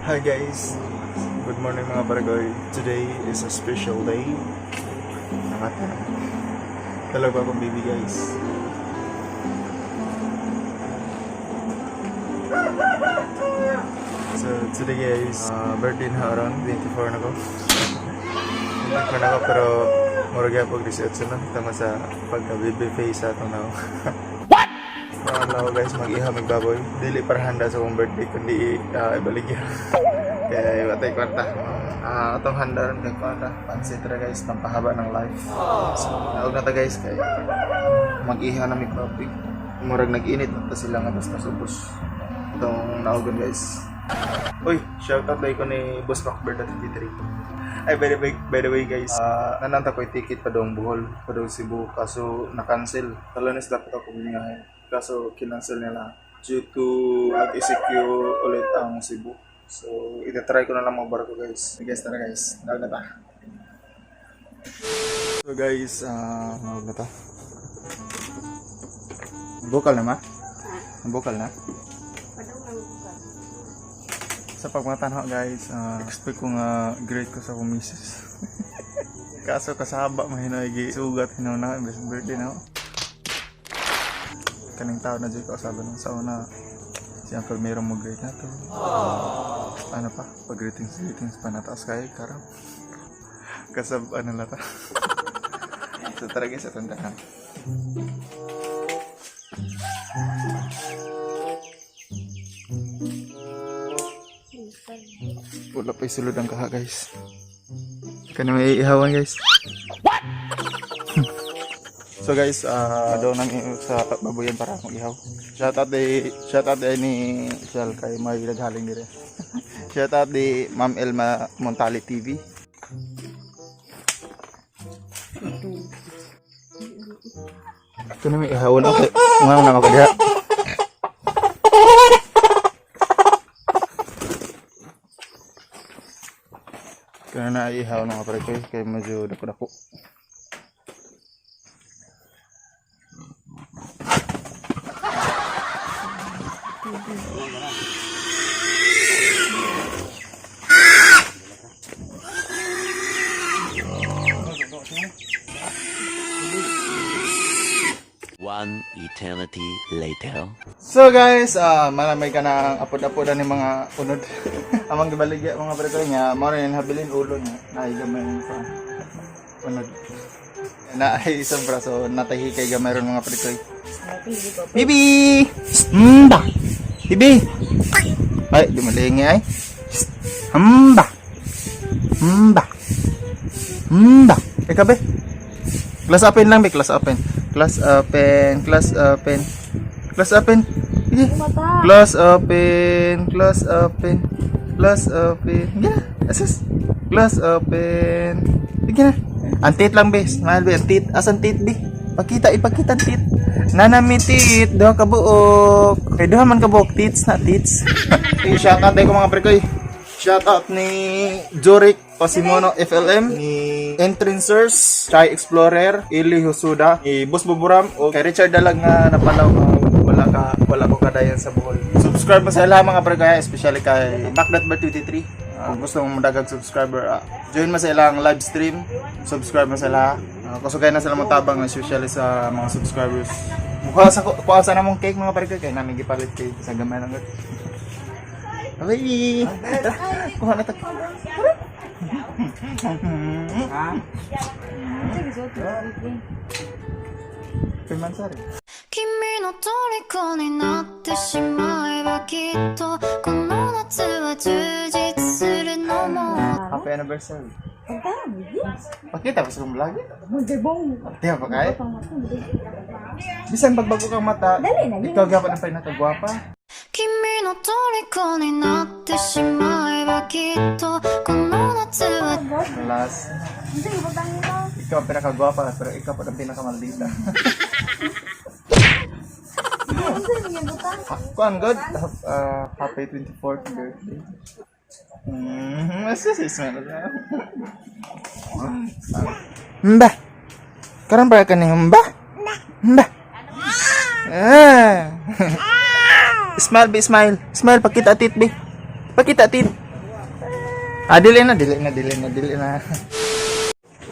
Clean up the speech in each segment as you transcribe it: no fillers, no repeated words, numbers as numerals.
Hi guys! Good morning, mga paragoy. Today is a special day. Nakata. Talaga akong baby, guys. So today guys, birthday na around 24 na ko. 24 na ko pero murag gyapon 18 na. Tama sa pagka baby face atong now. Wala ko guys, mag-iha magbaboy. Dili para handa sa akong birthday kundi ibaligya. Kaya iba tayo kwarta. Ah, atong handa ron kay kwarta. Pansit ra guys, pampahaba ng life. So, naog na ta guys kay mag-iha na mi coffee. Murag nag-init na ta sila nga basta subos. Itong naogon guys. Uy, shout out ko ni Boss Rockbird at 53. Ay, by the way guys, nananta ko yung ticket pa doong Bohol, pa doong Cebu, kaso na-cancel. Sa Lunes dapat ako bumiyahe. Kaso kinancel nila due to nag-ECQ ulit ang Cebu. So, itatry ko na lang magbarko guys. Okay, guys, tara guys. Naog na ta. So guys, naog na ta. Bukal na ma? Bukal na? Sa pagmatanho guys, expect ko nga great ko sa akong misis. Kaso kasaba mahinoy gi sugat hinaw na imbes birthday na. Kaning tao na jud ko sabi nung sa una si Uncle Mero mo great na to. Ano pa? Pag greetings greetings pa nataas kay karam. Kasab ano lata. So tara guys, atong tanan. Wala pa sulod ang kaha guys. Kani may ihawan guys. What? So guys, daw nang sa babuyan para mag-ihaw. Shout out di ni Shell kay may naghaling dire. Shout out di Ma'am Elma Montali TV. Kani may ihawan okay. Ngayon na ako diha. Kaya na ihaw mga pare ko kay medyo dako-dako. One eternity later. So guys, malamay ka na ang apod-apod ni mga unod. Amang gibaligya mga pre ko niya, mao rin habilin ulo niya. Naay gamay pa. Unod. Na ay isang braso natahi kay gamay ron mga pre ko. Bibi! Mba! Bibi! Ay, dumalingi ay. Mba! Mba! Mba! Ikaw be? Class open lang be, class open. Class open, class open. Class open. Sige. Class open, class open. Class open. Sige na. Asus. Class open. Sige na. Ang tit lang be. Smile be. Ang tit. Asan tit be? Pakita, ipakita ang tit. Nanami tit. Duha ka buok. Kay duha man ka buok. Tits na tits. Eh, shout out ko mga prekoy. Shout out ni Jorik Pasimono FLM, ni Entrancers, Chai Explorer, Ili Husuda, ni Boss Buburam, o kay Richard Dalag nga napalaw nga wala ko kadayan sa Bohol. Subscribe mo sa lahat mga pre especially kay Macdat23. Kung gusto mong madagag subscriber, join mo sa ilang live stream, subscribe mo sa lahat. Kusugay na sila mo tabang especially sa mga subscribers. Mukha sa kuha sa namong cake mga pre kay namin gipalit cake sa gamay lang gud. Abay! Tara, kuha na ta. Pimansari. 君の虜になってしまえばきっとこの夏は充実するのも Happy anniversary. Pakita pa sa kong vlog. Tiya pa kay? Bisan pagbago kang mata, ikaw gyapon ang pinakagwapa. 君の虜になってしまえばきっとこの夏は Last. Ikaw ang pinakagwapa, pero ikaw pa ang pinakamaldita. Kuan good. Happy 24th birthday. Asa si Ismael? Mba. Karon pa ka ni Mba? Mba. Ah. Smile be, smile. Smile, pakita tit be. Pakita tit. Ah, dili na, dili na, dili na, dili na.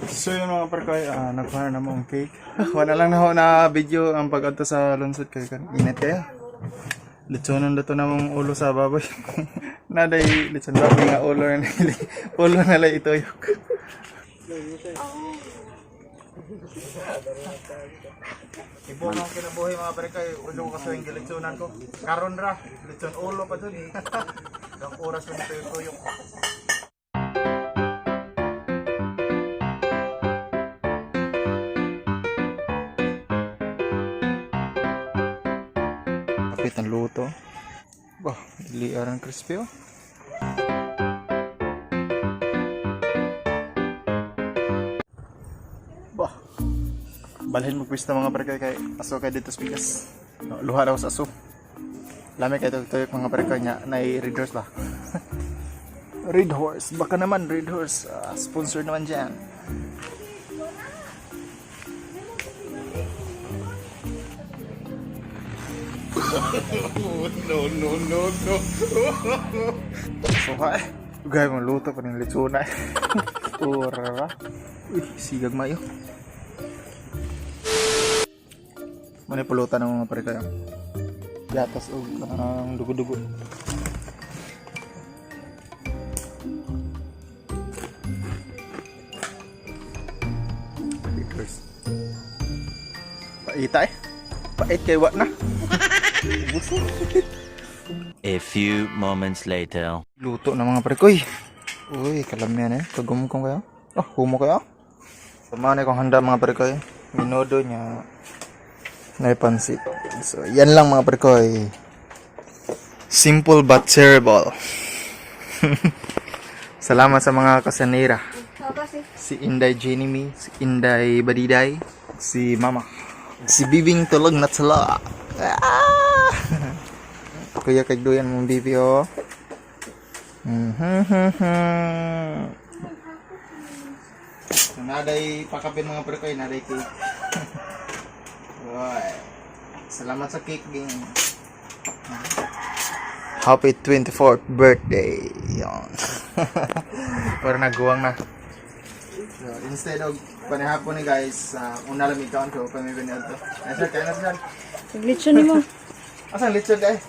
So yun, mga parkoy, nagkuha na mo ang cake. Wala lang na ho na video ang pag-adto sa lungsod kay kan. Init kayo. Litsonon na to namong ulo sa baboy. Naday litson baboy nga ulo na nili. Ulo na lang ituyok. Ibo mga kinabuhi, mga parkoy, ulo ko kasi yung gilitsonan ko. Karon ra, litson ulo pa dun. Ilang oras na tuyok-tuyok. Kapit ang luto. Bah, dili aran crispy oh. Bah. Balhin mo pista, mga pre, kay aso kay dito sa bigas. No, luha raw sa aso. Lami kay tuyok, mga pre, kay nya nay Red Horse ba. Red Horse, baka naman Red Horse, sponsor naman diyan. No. Suka eh. Gaya mo luto pa ng litsuna eh. Ura. Uy, sigag mayo. Muna pulutan ng mga pare kayo. Gatas o ang dugo-dugo. Bakers. Paita eh. Pait kay wa na. A few moments later. Luto na, mga pre koy. Uy, kalamian eh. Kagumkong kayo. Oh, humo kayo. Sama na kong handa, mga pre koy. Minodo niya. Naipansit. So, yan lang, mga pre koy. Simple but terrible. Salamat sa mga kasanera. Si Inday Jenny, si Inday Badiday, si Mama. Si Bibing tulog na tala. Ah! Kuya kagduyan mong bibi oh. So, naday pakapin, mga pre koy, naday cake. Right. Salamat sa cake game. Happy 24th birthday. Yon. Pero nagguwang na. So, instead of panihapon ni guys, una lang ikaw ko pa may binil to. Ay sir, kaya na sir. Lechon mo. Asan lechon guys?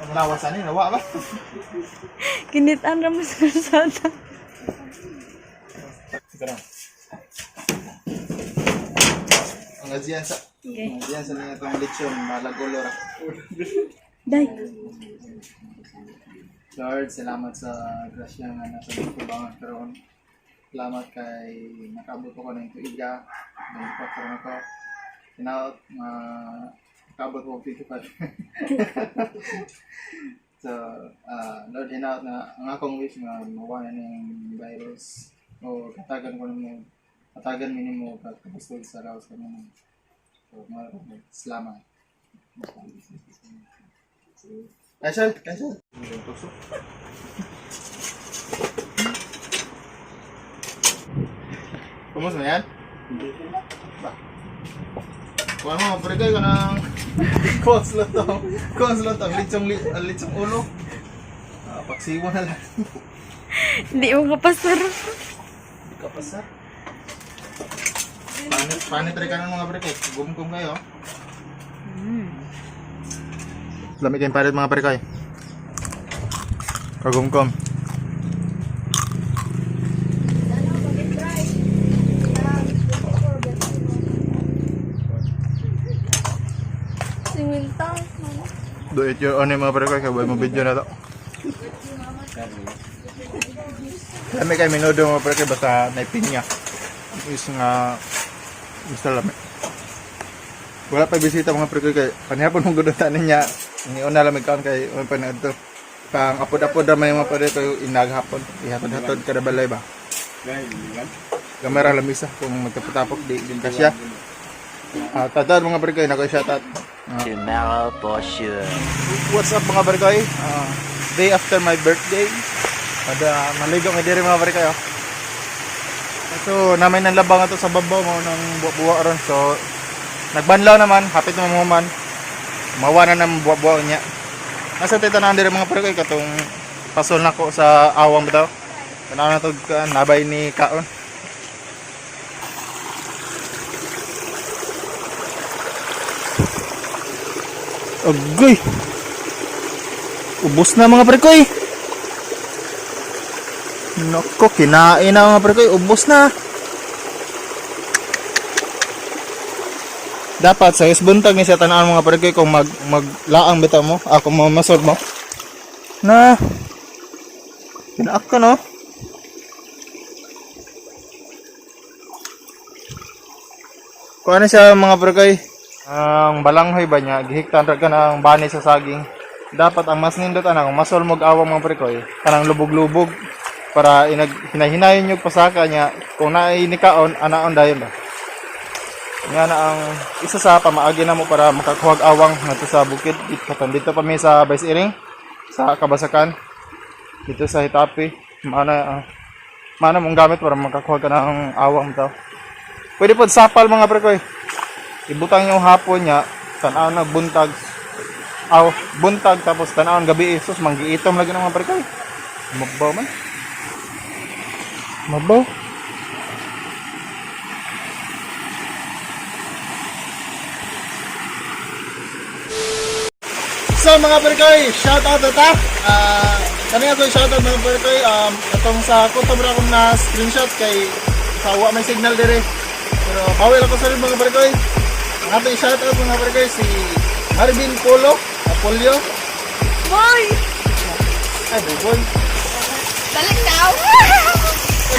Ang lawas ani, nawa ba? Kinitan ra mo sa kalsada. Ito lang. Ang aziyan sa Okay. Ang aziyan sa niya itong lechon, malagulo ra. Day. Lord, salamat sa grasya nga nasa kubangan karon. Salamat kay nakaabot ko ng tuiga, nagpat karon ako. Hinaot nga nakaabot ko og 55. So, Lord, hinaot na ang akong wish nga mawa na ning virus o katagan ko nimo, katagan mi nimo kag kabustog sa lawas kami. So, mga salamat. Cancel, cancel. Kumusta na yan? Ba? Kuha mo, pre kayo ka ng coleslaw to. Coleslaw to. Ang litsong ulo. Ah, paksiwa na lang. Hindi mo kapasar. Hindi ka pa, sir. Panit, panit rin ka ng mga pre kayo. Gumgum kayo. Lamig kayong parit, mga pre kayo. Kagumgum. Siminta. Do it your own eh, mga pre koy, kaya mo video na to. Lami kay minudo, mga pre koy, basta naipinya. Is nga basta lami. Wala pa bisita, mga pre koy, kay panihapon mong gudon tanin niya. Ni una lang kaon kay may panood to. Pang apod-apod ra may mga pre koy inaghapon. Ihatod-hatod kada balay ba. Gamay ra lamisa kung magtapot-tapok di kasya. Ah, tatad mga pre koy, nako shoutout. Tomorrow for sure. What's up, mga barkoy? Day after my birthday. Ada maligo nga diri, mga barkoy. Oh. So, namay nang labang ato sa babaw mo ng buwa-buwa ron. So, Nagbanlaw naman, hapit mo man. Mawa na ng buwa-buwa niya. Nasa tayo tanan diri, mga pre, kay katong pasol nako sa awang bitaw. Tanaw na to nabay ni kaon. Agoy. Ubos na, mga prekoy. Nako, kinain na, mga prekoy. Ubos na. Dapat sa buntag ni siya tanaan, mga prekoy, kung maglaang bitaw mo, ako mo masod mo. Na. Kinaak ka no. Kung ano siya, mga prekoy, ang balanghoy ba niya, gihiktan ra ka ng bani sa saging. Dapat ang mas nindot ana kung masol mo og awang, mga prekoy, kanang lubog-lubog para inag hinahinayon yung pasaka niya kung naay nikaon anaon dayon ba. Nga na ang isa sa pamaagi na mo para makakuhag awang ngadto sa bukid dito, dito pa mi sa Vice Iring sa Kabasakan dito sa Hitapi. Maana mong gamit para makakuha ka ng awang to. Pwede pod sapal, mga prekoy. Ibutang yung hapon niya, tanaw na buntag. Aw, buntag tapos tanawon gabi eh. Sus, manggiitom lagi ng mga prekoy. Mabaw man. Mabaw. So mga prekoy, shout out na ta. Ah, kani ako shout out, mga prekoy, atong sa kutob ra akong na screenshot kay sa wa may signal dire. Pero bawel ako sa rin, mga prekoy. Ang atong shout out, mga prekoy, si Marvin Polo, Apollo. Boy! Ay, boy. Balik daw!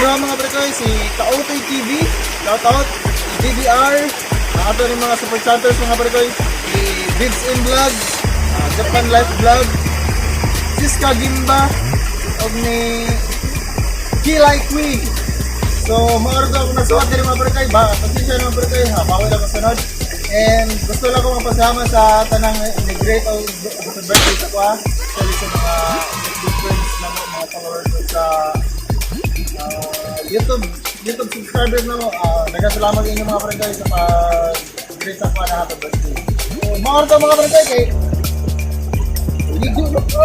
Ano mga prekoy, si Kaotay TV, shout out, DDR, ang ato rin mga super chatters, mga prekoy, si Bibs in Vlog, Japan Life Vlog, Siska Gimba, og ni Kilay Queen. So, maardo ako nagsuwat din, mga prekoy, ba, pasensya na, mga prekoy, ha, bawal ako sunod. And gusto lang ko mapasama sa tanang nag-great o happy birthday sa ko, ha. Especially sa mga big friends na mga followers ko sa YouTube YouTube subscribers na mo, nagkasalamat inyo, mga barangay, sa pag-greet sa kuha na happy birthday. So, mga orto, mga barangay, kay Ligo na po!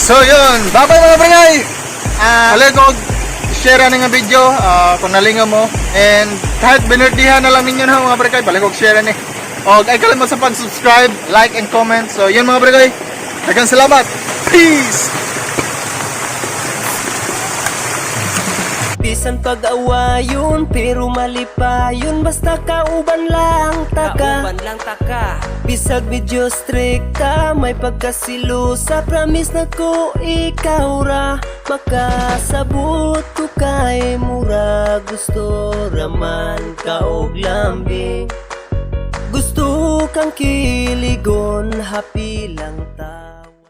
So yun, bye-bye, mga barangay! Uh, ko share ani nga video kung nalingaw mo and kahit binerdihan na lang ninyo na, mga barangay, balik og share ani. Og ay kalimot sa pag-subscribe, like and comment. So yun, mga barangay, daghang salamat. Peace. Bisan pag-awayon pero malipayon basta kauban lang taka. Kauban lang taka. Bisag medyo strikta may pagkasilusa, promise na ko ikaw ra makasabot ko kay mura gusto raman ka og lambing. Gusto kang kiligon, happy lang ta.